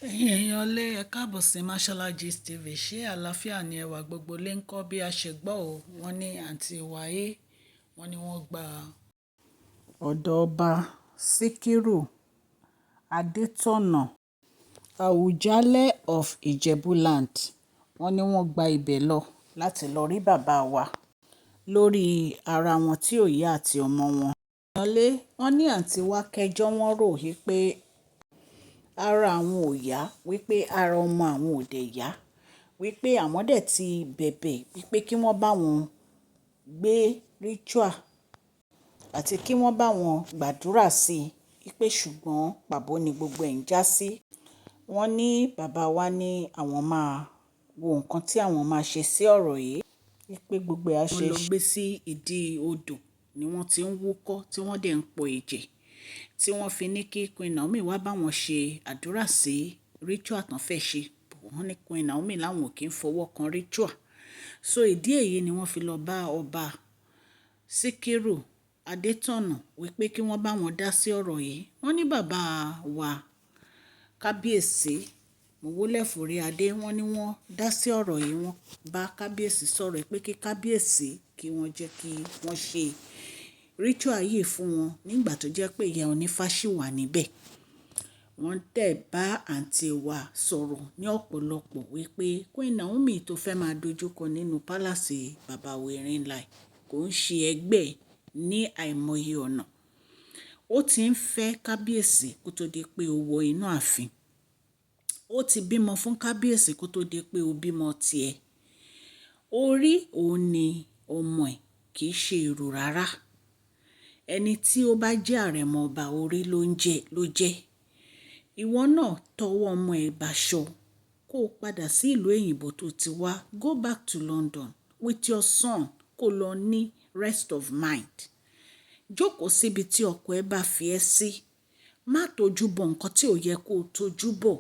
Ẹ̀yin èèyàn lé, ẹ káàbọ̀ sí Mashola Gist TV. Ṣé àlàáfíà ni ẹwà gbogbo lè ń kọ́ bí a ṣe gbọ́ ọ? Wọ́n ní àǹtí wáyé, wọ́n ní wọ́n gba ọ̀dọ̀ ọba Síkírù Adétọ̀nà Àwùjalẹ̀ of Ijebuland. Wọ́n ní wọ́n gba ibẹ̀ lọ láti lọ rí bàbá wa lórí ara wọn tí ò yá àti ọmọ wọn. Lé, wọ́n ní àǹtí wa kẹjọ, wọ́n rò wípé ara àwọn ò yá, wípé ara ọmọ àwọn ò dẹ̀ yá, wípé àwọn dẹ̀ ti bẹ̀bẹ̀ wípé kí wọ́n bá wọn gbé ritual àti kí wọ́n bá wọn gbàdúrà sí i, wípé ṣùgbọ́n pàbó ni gbogbo ẹ̀ ń já sí. Wọ́n ní bàbá wa ní àwọn máa wo nǹkan tí àwọn máa ṣe sí ọ̀rọ̀ yìí, wípé gbogbo ẹ̀ á ṣe. Wọ́n lọ gbé sí ìdí odò ni wọ́n ti ń wúkọ́ tí wọ́n dẹ̀ ń po ẹ̀jẹ̀, tí wọ́n fi ní kí Queen Naomi wá bá wọn ṣe àdúrà sí ritual tán fẹ́ ṣe. Wọ́n ní Queen Naomi láwọn ò kí ń fọwọ́ kan ritual. So ìdí èyí ni wọ́n fi lọ bá ọba Síkírù Adétọ̀nà wípé kí wọ́n bá wọn dá sí ọ̀rọ̀ yìí. Wọ́n ní bàbá wa kábíyèsí, mo wólẹ̀ forí adé, wọ́n ní wọ́n dá sí ọ̀rọ̀ yìí, wọ́n bá kábíyèsí sọ̀rọ̀ pé kí kábíyèsí kí wọ́n jẹ́ kí wọ́n ṣe ritual yìí fún wọn nígbà tó jẹ́ pé ìyá onífá ṣì wà níbẹ̀. Wọ́n dẹ̀ bá àǹtí wa sọ̀rọ̀ ní ọ̀pọ̀lọpọ̀ wípé Queen Naomi tó fẹ́ máa dojúkọ nínú palace bàbá wa Erinla kò ń ṣe ẹgbẹ́ ní àìmọye ọ̀nà. Ó ti ń fẹ́ kábíyèsí kó tó di pé ó wọ inú ààfin. Ó ti bímọ fún kábíyèsí kó tó di pé ó bímọ tiẹ̀. Orí òun ni ọmọ ẹ̀, kì í ṣe èrò rárá. Ẹni tí ó bá jẹ́ àrẹ̀mọ ọba, orí ló ń jẹ ló jẹ́. Ìwọ náà tọwọ́ ọmọ ẹ báṣọ kó padà sí ìlú òyìnbó tó ti wá. Go back to London with your son, kó lọ ní rest of mind. Jókòó síbi tí ọkọ ẹ bá fi ẹ́ sí. Má tojú bọ nǹkan tí ò yẹ kó tojú bọ̀.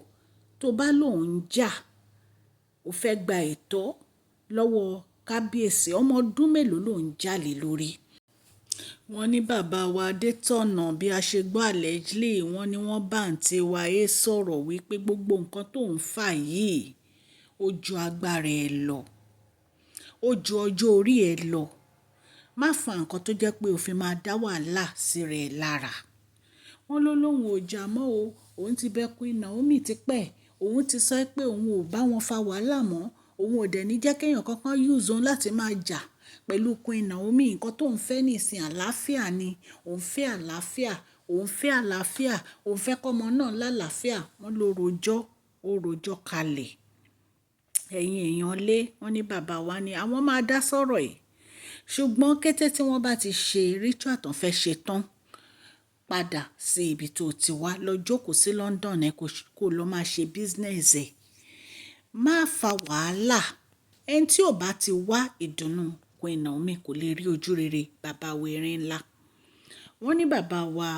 Tó bá lòun ń jà, ó fẹ́ gba ẹ̀tọ́ lọ́wọ́ kábíyèsí. Ọmọ ọdún mélòó ló ń jà lé lórí? Wọ́n ní bàbá wa Adétọ̀nà, bí a ṣe gbọ́ allegedly, wọ́n ní wọ́n bá àǹtí wa A sọ̀rọ̀ wípé gbogbo nǹkan tó ń fà yìí, ó ju agbára ẹ lọ. Ó ju ọjọ́ orí ẹ lọ. Má fa nǹkan tó jẹ́ pé o fi máa dá wàhálà sí rẹ̀ lára. Wọ́n ló lóhun ò jà mọ́ o. Òun ti bẹ Queen Naomi tipẹ́. Òun ti sọ pé òun ò bá wọn fa wàhálà mọ́. Òun ò dẹ̀ ní jẹ́ kí èèyàn kankan use òun láti máa jà pẹ̀lú Queen Naomi. Nǹkan tó ń fẹ́ nísìnyí, àlàáfíà ni. Òun fẹ́ àlàáfíà. Òun fẹ́ àlàáfíà. Òun fẹ́ kí ọmọ náà lálàáfíà. Wọ́n ló rojọ́, ó rojọ́ kalẹ̀. Ẹ̀yin èèyàn lé, wọ́n ní bàbá wa ní àwọn máa dá sọ̀rọ̀ yìí. Ṣùgbọ́n kété tí wọ́n bá ti ṣe ritual tán fẹ́ ṣe tán, padà sí ibi tó ti wá lọ, jókòó sí London ẹ, kó lọ máa ṣe business ẹ. Má fa wàhálà. Ẹni tí ò bá ti wá ìdùnnú Queen Naomi kò lè rí ojúrere bàbá wa Erinla. Wọ́n ní bàbá wa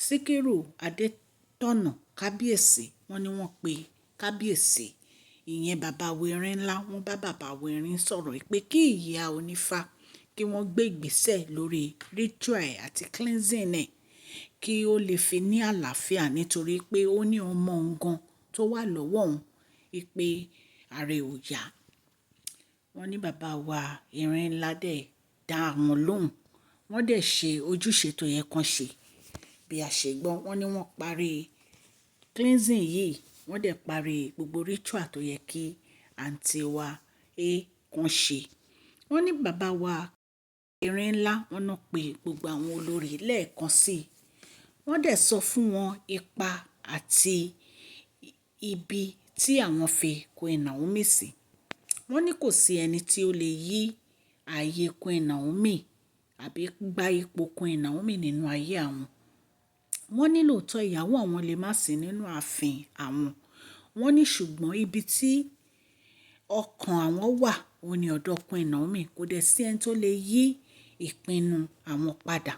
Síkírù Adétọ̀nà kábíyèsí, wọ́n ní wọ́n pe kábíyèsí, ìyẹn bàbá wa Erinla. Wọ́n bá bàbá wa Erin sọ̀rọ̀ pé kí ìyá onífá kí wọ́n gbé ìgbésẹ̀ lórí ritual àti cleansing ẹ̀ kí ó lè fi ní àlàáfíà, nítorí pé ó ní ọmọ òun gan tó wà lọ́wọ́ òun wípé ara ẹ̀ ò yá. Wọ́n ní bàbá wa Erinla dẹ̀ dá wọn lóhùn. Wọ́n dẹ̀ ṣe ojúṣe tó yẹ kán ṣe. Bí a ṣe gbọ́, wọ́n ní wọ́n parí cleansing yìí, wọ́n dẹ̀ parí gbogbo ritual tó yẹ kí àǹtí wa A kan ṣe. Wọ́n ní bàbá wa Erinla, wọ́n náà pé gbogbo àwọn olórí lẹ́ẹ̀kan sí i. Wọ́n dẹ̀ sọ fún wọn ipa àti ibi tí àwọn fi Queen Naomi sí. Wọ́n ní kò sí ẹni tí ó lè yí ààyè Queen Naomi àbí gba ipò Queen Naomi nínú ayé àwọn. Wọ́n ní lóòótọ́ ìyàwó àwọn lè má sí nínú ààfin àwọn. Wọ́n ní ṣùgbọ́n ibi tí ọkàn àwọn wà, òun ni ọ̀dọ̀ Queen Naomi. Kò dẹ̀ sí ẹni tó lè yí ìpinnu àwọn padà.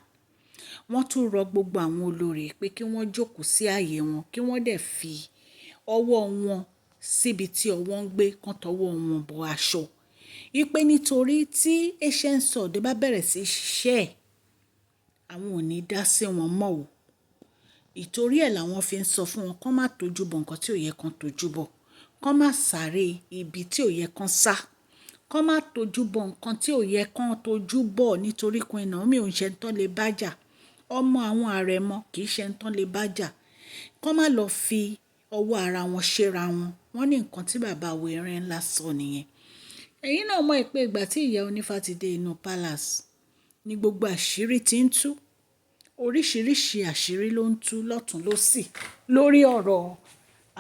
Wọ́n tún rọ gbogbo àwọn olórí pé kí wọ́n jókòó sí ààyè wọn, kí wọ́n dẹ̀ fi ọwọ́ wọn síbi tí ọwọ́ ń gbé, kán tọwọ́ wọn bọ aṣọ. Wípé nítorí tí ancient sword bá bẹ̀rẹ̀ sí í ṣiṣẹ́, àwọn ò ní dá sí wọn mọ́ o. Ìtorí ẹ̀ làwọn fi ń sọ fún wọn kó má tojú bọ nǹkan tí ò yẹ kán tojú bọ̀, kó má sáré ibi tí ò yẹ kán sá, kó má tojú bọ nǹkan tí ò yẹ kán tojú bọ̀, nítorí Queen Naomi ò ń ṣe ẹni tó lè bá jà. Ọmọ àwọn àrẹ̀mọ kì í ṣe ẹni tó lè bá jà. Kó má lọ fi ọwọ́ ara wọn ṣera wọn. Wọ́n ní nǹkan tí bàbá wa Erin Ńlá sọ nìyẹn. Ẹ̀yin náà mọ̀ pé ìgbà tí ìyá onífá ti dé inú palace ní gbogbo àṣírí tí ń tú. Oríṣìíríṣìí àṣírí ló ń tú lọ́tùn lósì lórí ọ̀rọ̀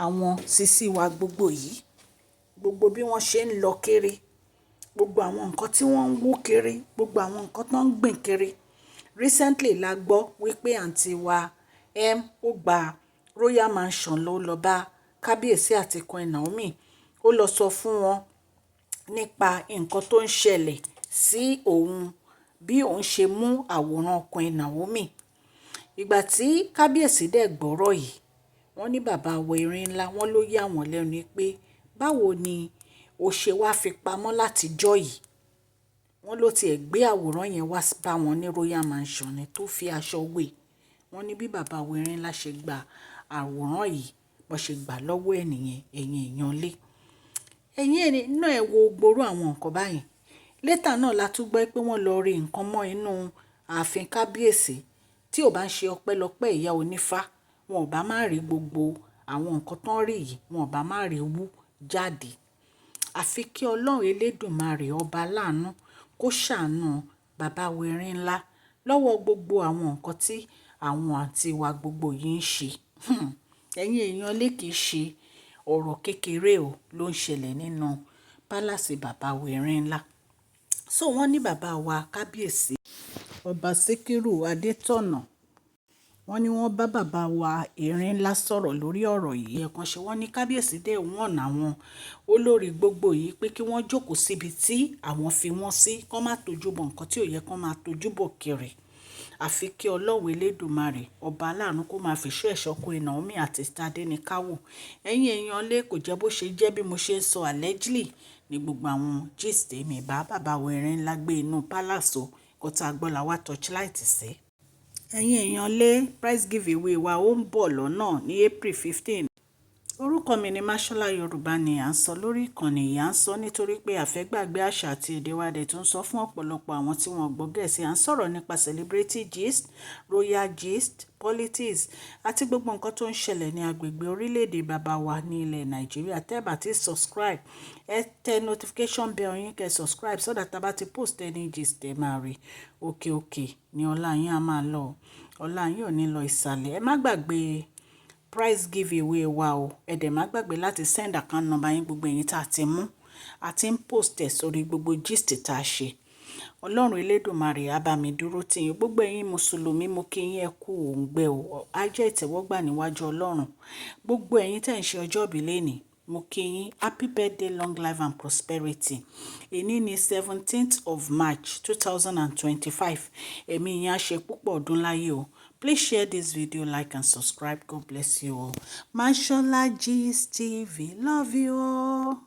àwọn sisi wa gbogbo yìí. Gbogbo bí wọ́n ṣe ń lọ kiri, gbogbo àwọn nǹkan tí wọ́n ń wú kiri, gbogbo àwọn nǹkan tó ń gbìn kiri. Recently la gbọ́ wípé àǹtí wa M ó gba Royal Mansion ló lọ bá Kábíyèsí àti Queen Naomi. Ó lọ sọ fún wọn nípa nǹkan tó ń ṣẹlẹ̀ sí òun, bí òun ṣe mú àwòrán Queen Naomi. Ìgbà tí Kábíyèsí dẹ̀ gbọ́rọ̀ yìí, wọ́n ní bàbá wa Erin Ńlá, wọ́n ló yà wọ́n lẹ́nu pé báwo ni ó ṣe wá fi pamọ́ láti ọjọ́ yìí. Wọ́n ló ti ẹ̀ gbé àwòrán yẹn wá bá wọn ní Royal Mansion ni tó fi aṣọ wé. Wọ́n ní bí bàbá wa Erin Ńlá ṣe gba àwòrán yìí, bó ṣe gbà lọ́wọ́ ẹ̀ nìyẹn, ẹ̀yin èèyàn lé. Ẹ̀yin náà ẹ wo gbogbo àwọn nǹkan báyìí. Later náà la tún gbọ́ pé wọ́n lọ rí nǹkan mọ́ inú ààfin Kábíyèsí. Tí ò bá ń ṣe ọpẹ́lọpẹ́ ìyá onífá, wọn ò bá má rí gbogbo àwọn nǹkan tó ń rí yìí, wọn ò bá má rí wú jáde. Àfi kí Ọlọ́run elédùmarè ọba aláàánú kó ṣàánú bàbá wa Erin Ńlá lọ́wọ́ gbogbo àwọn nǹkan tí àwọn àǹtí wa gbogbo yìí ń ṣe. Ẹ̀yin èèyàn lé, kìí ṣe ọ̀rọ̀ kékeré o ló ń ṣẹlẹ̀ nínú palace bàbá wa Erin Ńlá. So wọ́n ní bàbá wa Kábíyèsí Ọba Síkírù Adétọ̀nà, wọ́n ní wọ́n bá bàbá wa Erin Ńlá sọ̀rọ̀ lórí ọ̀rọ̀ yìí. Ẹ̀kan ṣe wọ́n ní Kábíyèsí dẹ̀ wọ́n àwọn olórí gbogbo yìí pé kí wọ́n jókòó síbi tí àwọn fi wọ́n sí, kó má tojú bọ nǹkan tí ò yẹ kó má tojú bọ̀ kiri. Àfi kí Ọlọ́run elédùmarè ọba aláàánú kó máa fi ṣọ́ ẹ̀ṣọ́ Queen Naomi àti Tadenikawo. Ẹ̀yin èèyàn lé, kò jẹ́ bó ṣe jẹ́. Bí mo ṣe ń sọ, allegedly ní gbogbo àwọn gist èmi bá bàbá wa Erin Ńlá gbé inú palace o. Kó tá a gbọ́ la wá torchlight sí. Ẹ̀yin èèyàn lé, prize giveaway wa ó ń bọ̀ lọ́nà ní April 15. Orúkọ mi ni Mashola. Yorùbá ni à ń sọ lórí ìkànnì yìí. À ń sọ nítorí pé a fẹ́ gbàgbé àṣà àti èdè wa dẹ̀ tó ń sọ fún ọ̀pọ̀lọpọ̀ àwọn tí wọ́n gbọ́ Gẹ̀ẹ́sì. À ń sọ̀rọ̀ nípa celebrity gist, royal gist, politics àti gbogbo nǹkan tó ń ṣẹlẹ̀ ní agbègbè orílẹ̀-èdè bàbá wa ní ilẹ̀ Nàìjíríà. Tẹ́ bá ti subscribe, ẹ tẹ notification bell yín, kẹ́ subscribe so that tá bá ti post any gist, ẹ máa rí. Òkè òkè ni ọlá yín á máa lọ. Ọlá yín ò ní lọ ìsàlẹ̀. Ẹ má gbàgbé prize giveaway wa o. Ẹ dẹ̀ má gbàgbé láti send account number yín. Gbogbo ẹ̀yin tá a ti mú, a ti ń post ẹ̀ sórí gbogbo gist tá a ṣe. Ọlọ́run elédùmarè á bá mi dúró tì yín. Gbogbo ẹ̀yin mùsùlùmí, mo kí yín, ẹ kú òǹgbẹ o. Á jẹ́ ìtẹ́wọ́gbà níwájú Ọlọ́run. Gbogbo ẹ̀yin tẹ́ ń ṣe ọjọ́ ìbí lénìí, mo kí yín, happy birthday, long life and prosperity. Èní ní 17th of March 2025. Ẹ̀mí yín á ṣe púpọ̀ ọdún láyé o. Please share this video, like and subscribe. God bless you all. Mashola Gist TV, love you all.